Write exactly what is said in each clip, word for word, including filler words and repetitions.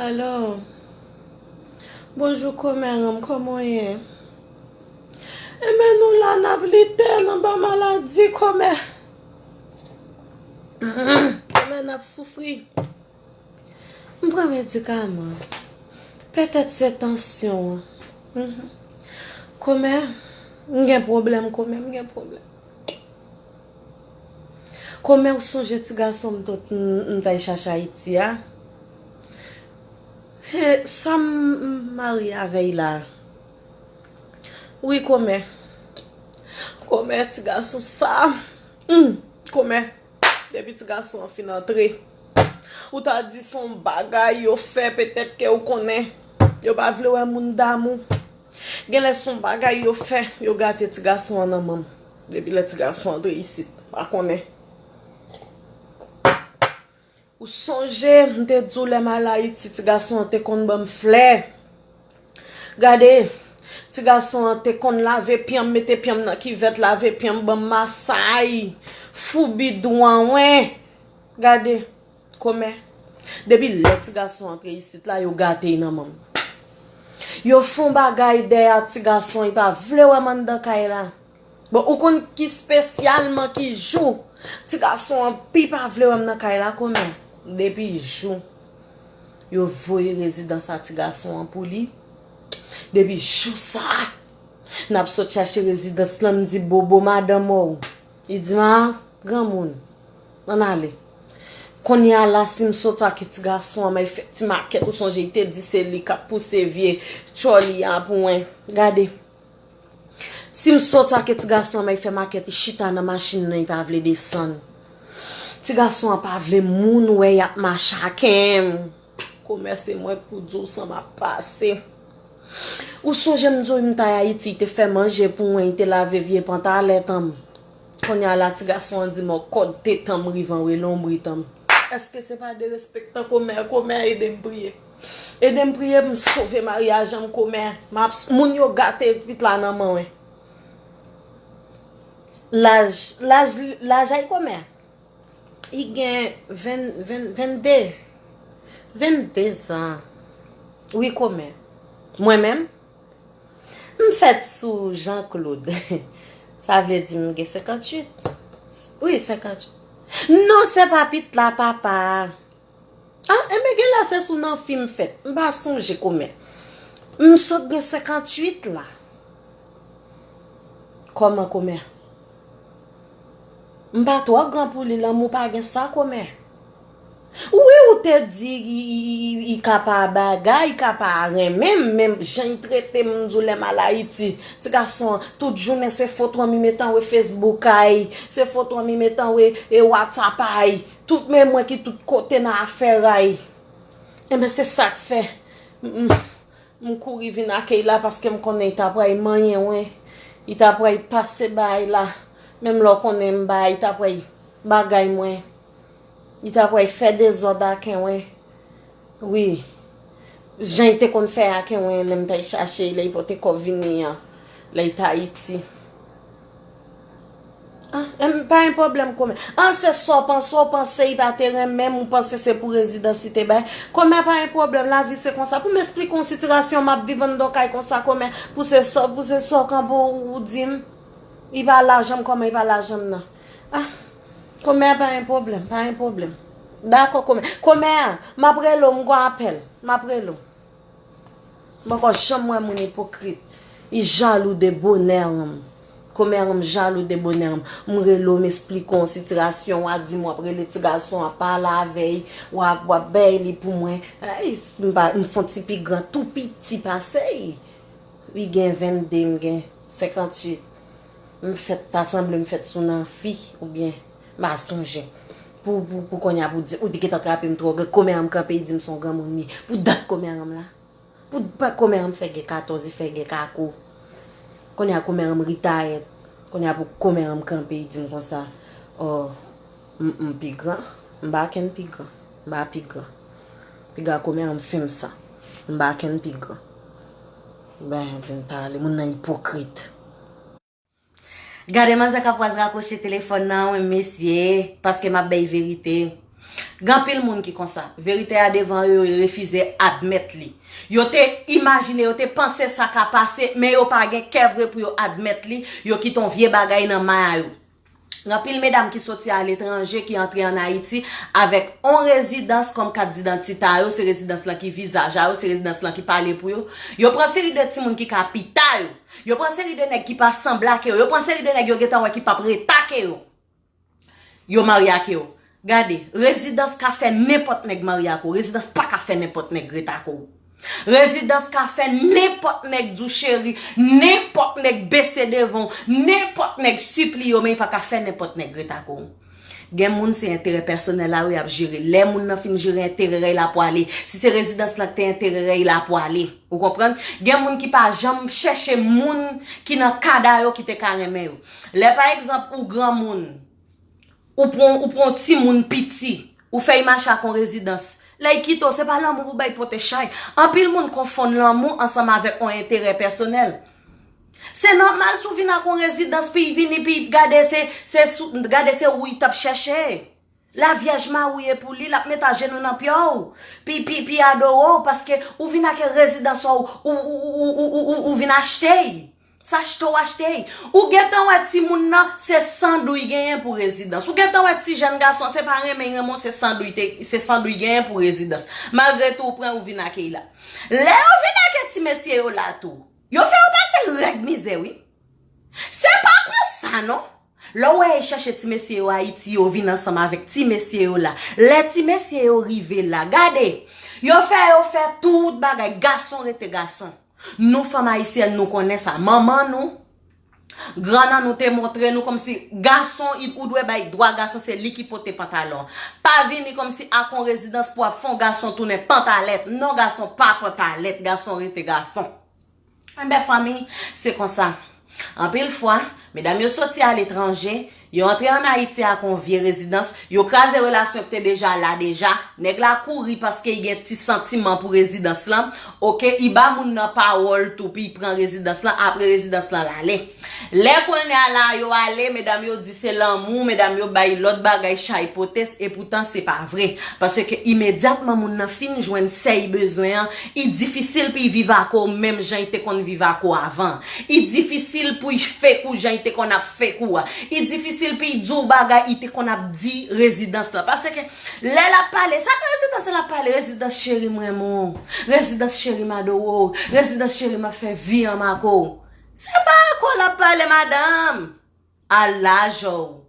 Alo. Bonjou, kòmè an m, kòman w ye? Enben, nou la, n ap lite, n anba maladi, kòmè. Kòmè, n ap soufri. M pran medikaman. Petèt se tansyon an. Mhm. Kòmè, m gen pwoblèm, kòmè, m gen pwoblèm. Kòmè, ou sonje ti gason m t, m, m t al chache Ayiti a? He, sa m, m marye avè l la. Wi, kòmè. Kòmè, ti gason sa. Hmm, kòmè. Depi ti gason an fin antre, ou ta di se yon bagay yo fè, petèt ke ou konnen. Yo pa vle wè moun damou. Genlè se yon bagay yo fè, yo gate ti gason an nan men m. Depi lè ti gason antre isit, pa konnen. Ou sonje, m te di w lè m al Ayiti, ti gason an te konn ban m flè. Gade, ti gason an te konn lave pye m, mete pye m nan kivèt, lave pye m, ban m masay, foubi dwàn, wen. Gade, kòmè. Depi lè ti gason antre isit la, yo gate l nan men m. Yo fè yon bagay dèyè ti gason, li pa vle wè m anndan kay la. Bon, ou konn ki espesyalman ki jou ti gason an pi pa vle wè m nan kay la, kòmè? Depi jou yo voye rezidans a ti gason an pou li, depi jou sa a, n ap sot chache rezidans lan, m di, "Bobo, madanm ou." Li di m, "A, granmoun, ann ale." Kounye a la, si m sot ak ti gason an, m al fè ti makèt, ou sonje, li te di se li k ap pouse vye tchòli a pou mwen. Gade. Si m sot ak ti gason an, m al fè makèt, li chita nan machin nan, li pa vle desann. Ti gason an pa vle moun wè, y ap mache ak m. Kòmè, se mwen k pou di w sa m ap pase. Ou sonje m di w m t al Ayiti, li te fè manje pou mwen, li te lave vye pantalèt an m. Kounye a la, ti gason an di m, kòd tetan m rive anwo lonbrit an m. Èske se pa derespektan, kòmè? Kòmè, ede m priye. Ede m priye pou m sove maryaj an m, kòmè. M ap, moun yo gate pit la nan men w. Laj, laj, laj a l, kòmè? Li gen ven, ven, vennde. Vennde zan. Wi, kòmè. Mwen menm, m fèt sou Jean Claude. Sa vle di m gen senkantuit. Wi, senkantuit. Non, se pa pit la, papa. Ah, enben, genlè se sou nan fi m fèt. M pa sonje, kòmè. M sot gen senkantuit la. Kòman, kòmè? M pa twò gran pou li, lanmou pa gen sa, kòmè. Wi, ou te di li, li, li, li ka pa bagay, li ka pa renmen m, men jan li trete m, m di w lè m al Ayiti. Ti gason an, tout jounen se foto an m li met anwo Facebook a l, se foto an m li met anwo e WhatsApp a l. Tout, men mwen ki tout kote nan afè a l. Enben, se sa k fè m, m, m kouri vin ak l la, paske m konnen li ta pral manyen mwen. Li ta pral pase bagay la. Menm lè w konnen m bagay, li ta pral bagay mwen. Li ta pral fè dezòd ak mwen. Wi. Jan li te konn fè ak mwen lè m t al chache l, lè li pote kòb vini an, lè li t Ayiti. Ah, em, pa gen pwoblèm, kòmè. Ah, se sa w panse, w panse li pa te renmen m, ou panse se pou rezidans li te bay. Kòmè, pa gen pwoblèm, lavi se konsa. Pou m esplike w yon sitiyasyon m ap viv anndan kay konsa, kòmè, pou se sa, pou se sa w kanpe w, ou di m, li pa lajan m, kòmè li pa lajan m nan. Ah, kòmè, pa gen pwoblèm, pa gen pwoblèm. Dakò, kòmè. Kòmè, m ap rele w, m gon apèl, m ap rele w. M poko janm wè moun ipokrit. Li jalou de bonè an m. Kòmè an m jalou de bonè an m. M rele w, m esplike w sitiyasyon, w a di m w ap rele ti gason an, pale avè l, w ap, w ap bay li pou mwen. Ay, m pa, m fè yon ti pi gran, tou piti pase l. Li gen vennde, m gen senkantuit. M fèt, ta sanble m fèt sou nan fi, oubyen, m pa sonje. Pou, pou, pou kounye a, pou di, ou te gentan trape m twò gran, kòmè an m kanpe, li di m se yon granmoun m ye. Pou dat kòmè an m la. Pou pa kòmè an m fè gen katòz, li fè gen kako. Kounye a kòmè an m retayèt. Kounye a pou kòmè an m kanpe, li di m konsa, "Oh, m, m pi gran." M pa kenn pi gran. M pa pi gran. Piga kòmè an m fè m sa. M pa kenn pi gran. Ben, vin pale. Moun nan ipokrit. Gade manzè k ap pwaz rakwoche telefòn nan, wi, mesye, paske m ap bay verite. Gen anpil moun ki konsa. Verite a devan yo, yo refize admèt li. Yo te imajine, yo te panse sa ka pase, men yo pa gen kè vre pou yo admèt li, yo kite yon vye bagay nan may a yo. Gen anpil medam ki soti aletranje, ki antre ann Ayiti avèk yon rezidans kòm kat didantite a yo, se rezidans lan ki vizaj a yo, se rezidans lan ki pale pou yo. Yo pran seri de timoun ki ka pita yo. Yo pran seri de nèg ki pa sanble ak yo. Yo pran seri de nèg yo gentan wè ki p ap rete ak yo. Yo marye ak yo. Gade, rezidans ka fè nenpòt nèg marye ak ou. Rezidans pa ka fè nenpòt nèg rete ak ou. Rezidans ka fè nenpòt nèg di w cheri, nenpòt nèg bese devan w, nenpòt nèg sipliye w, men li pa ka fè nenpòt nèg rete ak ou. Gen moun se enterè pèsonèl la wi y ap jere. Lè moun nan fin jere enterè rèy la pwale. Si se rezidans lan ki te enterè rèy la pwale. Ou konprann? Gen moun ki pa janm chèche moun ki nan kad a yo ki te ka renmen yo. Lè pa egzanp ou granmoun, ou pran ou pran yon timoun piti, ou fè y mache ak yon rezidans. Lè y kite w, se pa lanmou pou bay pote chay. Anpil moun konfonn lanmou ansanm avèk yon enterè pèsonèl. Se nòmal si w vin ak yon rezidans, pi y vini, pi y gade se, se sou, gade se ou y t ap chèche. Lavyèj mawouye pou li, l ap met ajenou nan pye w, pi, pi, pi adore w, paske ou vin ak rezidans ou, ou, ou, ou, ou, ou, ou, ou vin achte y. Se achte w achte y. Ou gentan wè timoun nan, se san dou y genyen pou rezidans. Ou gentan wè ti jèn gason, se pa renmen y renmen w, se san dou y te, se san dou y genyen pou rezidans. Malgre tou, ou pran, ou vin ak y la. Lè yo vin ak ti mesye yo la tou, yo fè yo pase rèd mizè, wi. Se pa konsa, non. Lè w wè y chèche ti mesye yo Ayiti, yo vin ansanm avèk ti mesye yo la. Lè ti mesye yo rive la, gade, yo fè yo fè tout bagay, gason rete gason. Nou fanm ayisyèn, nou konnen sa. Manman nou, grann an nou te montre nou kòmsi gason, i- ou dwe bay dwa gason, se li ki pote pantalon. Pa vini kòmsi ak yon rezidans pou ap fè yon gason tounen pantalèt. Non, gason pa pantalèt, gason rete gason. Enben, fanmi, se konsa. Anpil fwa, medam yo soti aletranje, yo antre ann Ayiti ak yon vye rezidans, yo kraze relasyon ki te deja la deja, nèg la kouri paske li gen ti santiman pou rezidans lan, oke, li ba moun nan pawòl tou pou li pran rezidans lan, apre rezidans lan l ale. Lè kounye a la yo ale, medam yo di se lanmou, medam yo bay lòt bagay chay potes, epoutan se pa vre. Paske imedyatman moun nan fin jwenn sa y bezwen an, li difisil pou y viv ak ou menm jan y te konn viv ak ou avan. Li difisil pou y fake ou jan y te konn ap fake ou a. Li difisil pou y di w bagay y te konn ap di rezidans lan. Paske lè l ap pale, sa k rezidans lan l ap pale? Rezidans cheri m renmen w. Rezidans cheri m adore w. Rezidans cheri m ap fè vi anm ak ou. Se pa ak ou l ap pale, madanm. A laj ou.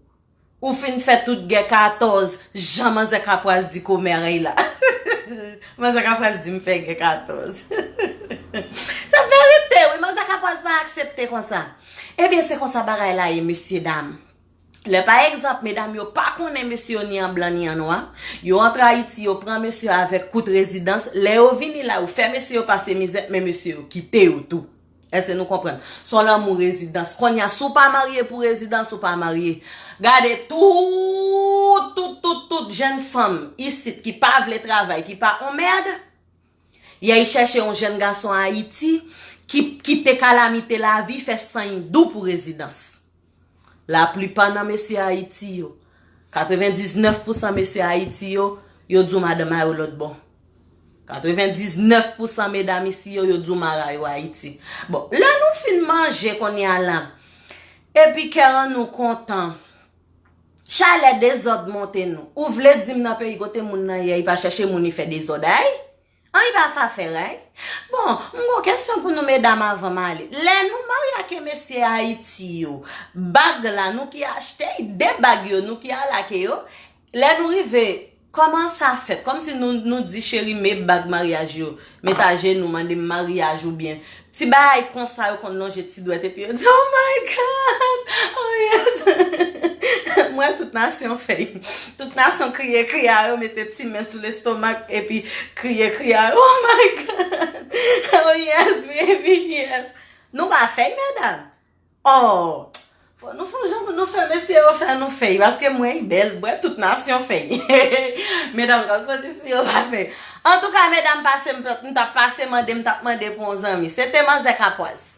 Ou fin fè tout gè katòz, jan manzè Kapwaz di komè rèy la. Manzè Kapwaz di m fè gè katòz. Se verite, wi, manzè Kapwaz pa aksepte konsa. Ebyen, se konsa bagay la ye, mesye dam. Lè pa egzanp, medam yo pa konnen mesye yo ni an blan ni an nwa, yo antre Ayiti, yo pran mesye avèk kout rezidans, lè yo vini la, yo fè mesye yo pase mizè, men mesye yo kite yo tou. Èske nou konprann? Se yon lanmou rezidans. Kounye a, si w pa marye pou rezidans, ou pa marye. Gade, tout, tout, tout, tout jèn fanm isit ki pa vle travay, ki pa on mèd, y ay chèche yon jèn gason Ayiti ki, ki te kalamite lavi, fè san y dou pou rezidans. Laplipa nan mesye Ayiti yo, katrevendiznèf pousan mesye Ayiti yo, yo di w madanm a yo lòt bò. Katrevendiznèf pousan medam isi yo, yo di w mara yo Ayiti. Bon, lè nou fin manje kounye a la, epi kè an nou kontan, chalè dezòd monte nou. Ou vle di m nan peyi kote moun nan ye, li pa chèche moun li fè dezòd ay? An, li pa fa fè ray? Bon, m gon kesyon pou nou medam avan m ale. Lè nou marye ak mesye Ayiti yo, bag la nou ki achte y, de bag yo nou ki al ak yo. Lè nou rive, kòman sa fèt? Kòmsi nou, nou di cheri, met bag maryaj yo, met ajenou, mande m maryaj oubyen ti bagay konsa yo konn lonje ti dwèt epi yo di, "Oh my God! Oh yes!" M wè tout nasyon fè y. Tout nasyon kriye kri a yo, mete ti men sou lestomak epi kriye kri a yo, "Oh my God! Oh yes, baby, yes!" Nou pa fè y, medam? Oh! Fò nou fè yon jan pou nou fè mesye yo fè nou fè y, paske m wè y bèl, m wè tout nasyon fè y. Medam k ap soti si yo pa fè y. Antouka, medam, pase m, m t ap pase mande, m t ap mande pou yon zanmi. Se te manzè Kapwaz.